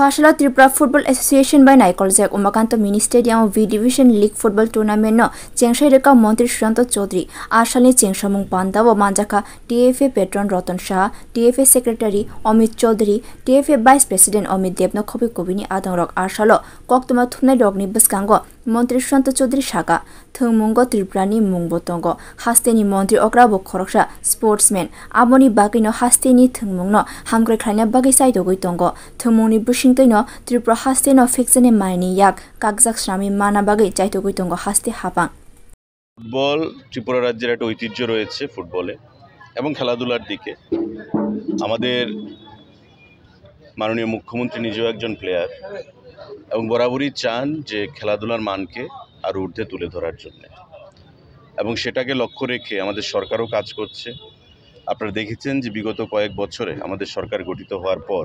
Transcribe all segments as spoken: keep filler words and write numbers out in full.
Phasalo Tripura Football Association bai naikoljak Umakanto Mini Stadium B Division League Football Tournament no chengsai rwkha Montri Sushanta Chaudhary. Asalni chengsamung pandao manjakha T F A Patron Ratan Saha, T F A Secretary Amit Chaudhary, T F A Vice President Amit Deb no khobwi kubini adongrok. Asalo koktwma thumnai rokni bwskango Montri Sushanta Chaudhary saka, thwngmungo Tripurani mungbo tongo. Hasteni montri okrabo khoroksa sportsman. Aboni bagwino hasteni thwngmungno hamkrai khlaina bagwi chaitogwi tongo. Thwngmungni bisingtwino Tripura hasteno phekchani maini yak kakjak swnamwi mana bagwi chaitogwi tongo haste hapang. Football Tripura রাজ্যের একটা ঐতিহ্য রয়েছে ফুটবলে এবং খেলাধুলার দিকে। আমাদের মাননীয় মুখ্যমন্ত্রী নিজেও একজন প্লেয়ার এবং বরাবরই চান যে খেলাধুলার মানকে আরও ঊর্ধ্বে তুলে ধরার জন্য, এবং সেটাকে লক্ষ্য রেখে আমাদের সরকারও কাজ করছে। আপনারা দেখেছেন যে বিগত কয়েক বছরে আমাদের সরকার গঠিত হওয়ার পর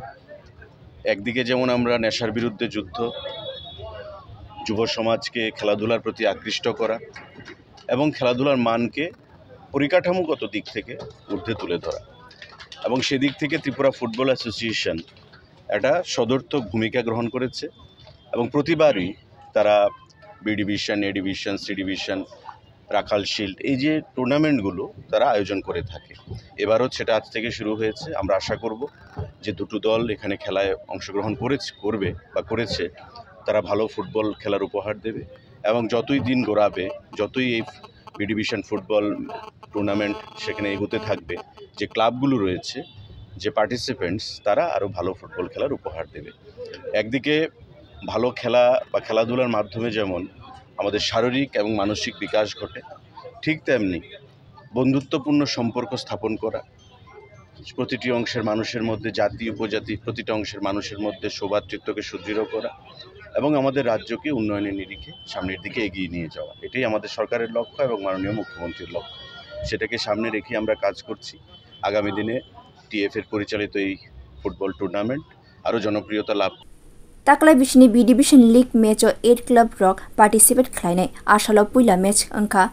একদিকে যেমন আমরা নেশার বিরুদ্ধে যুদ্ধ, যুব সমাজকে খেলাধুলার প্রতি আকৃষ্ট করা এবং খেলাধুলার মানকে পরিকাঠামোগত দিক থেকে ঊর্ধ্বে তুলে ধরা, এবং সেদিক থেকে ত্রিপুরা ফুটবল অ্যাসোসিয়েশন একটা সদর্থক ভূমিকা গ্রহণ করেছে এবং প্রতিবারই তারা বি ডিভিশন, এ ডিভিশন, সি ডিভিশন, রাখাল শিল্ড, এই যে টুর্নামেন্টগুলো তারা আয়োজন করে থাকে। এবারও সেটা আজ থেকে শুরু হয়েছে। আমরা আশা করব যে দুটো দল এখানে খেলায় অংশগ্রহণ করেছে, করবে বা করেছে, তারা ভালো ফুটবল খেলার উপহার দেবে এবং যতই দিন গড়াবে, যতই এই বি ডিভিশন ফুটবল টুর্নামেন্ট সেখানে এগোতে থাকবে, যে ক্লাবগুলো রয়েছে, যে পার্টিসিপেন্টস, তারা আরও ভালো ফুটবল খেলার উপহার দেবে। একদিকে ভালো খেলা বা খেলাধুলার মাধ্যমে যেমন আমাদের শারীরিক এবং মানসিক বিকাশ ঘটে, ঠিক তেমনি বন্ধুত্বপূর্ণ সম্পর্ক স্থাপন করা, প্রতিটি অংশের মানুষের মধ্যে, জাতি উপজাতি প্রতিটা অংশের মানুষের মধ্যে সৌভ্রাতৃত্বকে সুদৃঢ় করা এবং আমাদের রাজ্যকে উন্নয়নের নিরিখে সামনের দিকে এগিয়ে নিয়ে যাওয়া, এটাই আমাদের সরকারের লক্ষ্য এবং মাননীয় মুখ্যমন্ত্রীর লক্ষ্য। সেটাকে সামনে রেখে আমরা কাজ করছি। আগামী দিনে টিএফএ র পরিচালিত এই ফুটবল টুর্নামেন্ট আরও জনপ্রিয়তা লাভ। Taklai bisini B Division League match o eight club rok participate khlainai. Asalo puila match wngkha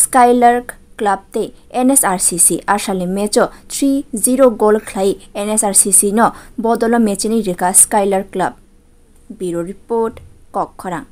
Skylark Club tei N S R C C. Asalni match o three zero goal khlai N S R C C no bodolo match ni rwkha Skylark Club. Bureau Report, Kokkhorang.